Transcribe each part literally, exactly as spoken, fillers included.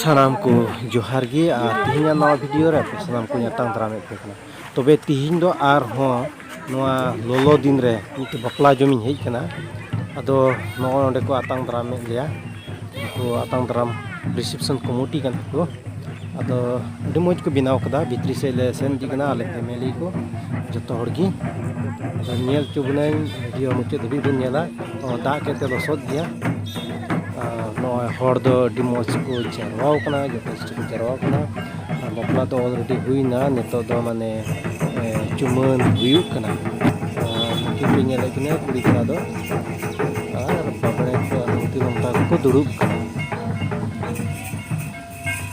ᱥᱟᱱᱟᱢ ᱠᱚ ᱡᱚᱦᱟᱨ ᱜᱮ, ᱟᱨ ᱛᱮᱦᱮᱧᱟᱜ ᱱᱟᱣᱟ ᱵᱷᱤᱰᱤᱭᱳ ᱨᱮ ᱟᱯᱮ ᱥᱟᱱᱟᱢ ᱠᱚᱧ ᱟᱛᱟᱝ ᱫᱟᱨᱟᱢᱮᱫ ᱯᱮ ᱠᱟᱱᱟ᱾ ᱛᱚᱵᱮ ᱛᱮᱦᱮᱧ ᱫᱚ ᱟᱨᱦᱚᱸ ᱱᱚᱣᱟ ᱞᱚᱞᱚ ᱫᱤᱱ ᱨᱮ ᱢᱤᱫᱴᱮᱱ ᱵᱟᱯᱞᱟ ᱡᱚᱢᱤᱧ ᱦᱮᱡ ᱟᱠᱟᱱᱟ᱾ ᱟᱫᱚ ᱱᱚᱜᱼᱚᱭ ᱱᱚᱸᱰᱮ ᱠᱚ ᱟᱛᱟᱝ ᱫᱟᱨᱟᱢᱮᱫ ᱞᱮᱭᱟ, ᱩᱱᱠᱩ ᱟᱛᱟᱝ ᱫᱟᱨᱟᱢ ᱨᱤᱥᱮᱯᱥᱚᱱ ᱠᱚᱢᱤᱴᱤ ᱠᱟᱱᱟ ᱠᱚ᱾ ᱟᱫᱚ ᱟᱹᱰᱤ ᱢᱚᱡᱽ ᱠᱚ ᱵᱮᱱᱟᱣ ᱠᱟᱫᱟ᱾ ᱵᱷᱤᱛᱨᱤ ᱥᱮᱫ ᱞᱮ ᱥᱮᱱ ᱤᱫᱤᱜ ᱠᱟᱱᱟ, ᱟᱞᱮ ᱯᱷᱮᱢᱮᱞᱤ ᱠᱚ ᱡᱚᱛᱚ ᱦᱚᱲ ᱜᱮ᱾ ᱟᱫᱚ ᱧᱮᱞ ᱦᱚᱪᱚ ᱵᱚᱱᱟᱹᱧ, ᱵᱷᱤᱰᱤᱭᱳ ᱢᱩᱪᱟᱹᱫ ᱫᱷᱟᱹᱵᱤᱡ ᱵᱚᱱ ᱧᱮᱞᱟ᱾ ᱱᱚᱣᱟ ᱫᱟᱜ ᱠᱮᱫ ᱛᱮ ᱞᱚᱥᱚᱫ ᱜᱮᱭᱟ᱾ ᱟᱨ ᱱᱚᱜᱼᱚᱭ ᱦᱚᱲ ᱫᱚ ᱟᱹᱰᱤ ᱢᱚᱡᱽ ᱠᱚ ᱡᱟᱨᱣᱟᱣ ᱠᱟᱱᱟ, ᱡᱚᱛᱚ ᱠᱚ ᱡᱟᱨᱣᱟ ᱠᱟᱱᱟ᱾ ᱟᱨ ᱵᱟᱯᱞᱟ ᱫᱚ ᱚᱞᱨᱮᱰᱤ ᱦᱩᱭᱱᱟ, ᱱᱤᱛᱚᱜ ᱫᱚ ᱢᱟᱱᱮ, ᱮ, ᱪᱩᱢᱟᱹᱱ ᱦᱩᱭᱩᱜ ᱠᱟᱱᱟ᱾ ᱟᱨ ᱱᱩᱠᱤᱱ ᱯᱮ ᱧᱮᱞᱮᱫ ᱠᱤᱱᱟ ᱠᱩᱲᱤ ᱠᱚᱲᱟ ᱫᱚ, ᱟᱨ ᱵᱟᱵᱲᱮ ᱠᱚ ᱟᱨ ᱞᱩᱝᱛᱤ ᱞᱚᱝᱛᱟ ᱠᱚᱠᱚ ᱫᱩᱲᱩᱵ ᱠᱟᱱᱟ᱾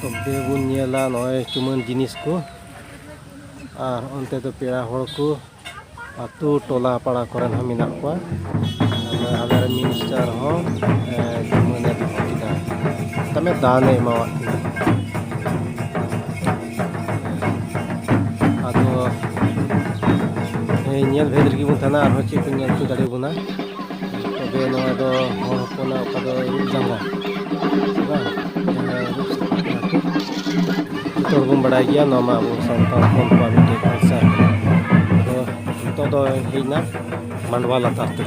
ᱛᱚᱵᱮ ᱵᱚᱱ ᱧᱮᱞᱟ ᱱᱚᱜᱼᱚᱭ ᱪᱩᱢᱟᱹᱱ ᱡᱤᱱᱤᱥ ᱠᱚ᱾ ᱟᱨ ᱚᱱᱛᱮ ᱫᱚ ᱯᱮᱲᱟ ᱦᱚᱲ ᱠᱚ, ᱟᱹᱛᱩ ᱴᱚᱞᱟ ᱯᱟᱲᱟ ᱠᱚᱨᱮᱱ ᱦᱚᱸ ᱢᱮᱱᱟᱜ ᱠᱚᱣᱟ᱾ ᱟᱫᱚ ᱟᱞᱮ ᱨᱮᱱ ᱢᱤᱱᱤᱥᱴᱟᱨ ᱦᱚᱸ, ᱮ, ᱡᱩᱢᱟᱹᱱᱮ ᱫᱚᱦᱚ ᱠᱮᱫᱟ, ᱢᱮᱛᱟᱜ ᱢᱮ ᱫᱟᱱᱮ ᱮᱢᱟᱣᱟᱫ ᱠᱤᱱᱟ᱾ ᱟᱫᱚ, ᱮ, ᱧᱮᱞ ᱵᱷᱮᱫ ᱨᱮᱜᱮ ᱵᱚᱱ ᱛᱟᱦᱮᱱᱟ, ᱟᱨᱦᱚᱸ ᱪᱮᱫ ᱠᱚ ᱧᱮᱞ ᱦᱚᱪᱚ ᱫᱟᱲᱮᱭᱟᱵᱚᱱᱟ᱾ ᱛᱚᱵᱮ ᱱᱚᱣᱟ ᱫᱚ ᱦᱚᱲ ᱦᱚᱯᱚᱱᱟᱜ ᱚᱠᱟ ᱫᱚ ᱨᱩᱯ ᱡᱟᱸᱜᱟ, ᱵᱟᱝ? ᱡᱟᱸᱜᱟ ᱨᱩᱯ ᱥᱟᱯᱷᱟ ᱠᱟᱱᱟ ᱠᱚ᱾ ᱡᱚᱛᱚ ᱦᱚᱲ ᱵᱚᱱ ᱵᱟᱲᱟᱭ ᱜᱮᱭᱟ, ᱱᱚᱣᱟ ᱢᱟ ᱟᱵᱚ ᱥᱟᱱᱛᱟᱲ ᱦᱚᱯᱚᱱ ᱠᱚᱣᱟᱜ ᱢᱤᱫᱴᱮᱡ ᱠᱟᱞᱪᱟᱨ ᱠᱟᱱᱟ᱾ ᱟᱫᱚ ᱱᱤᱛᱚᱜ ᱫᱚ ᱦᱮᱡ ᱮᱱᱟ ᱢᱟᱰᱣᱟ ᱞᱟᱛᱟᱨ ᱛᱮ᱾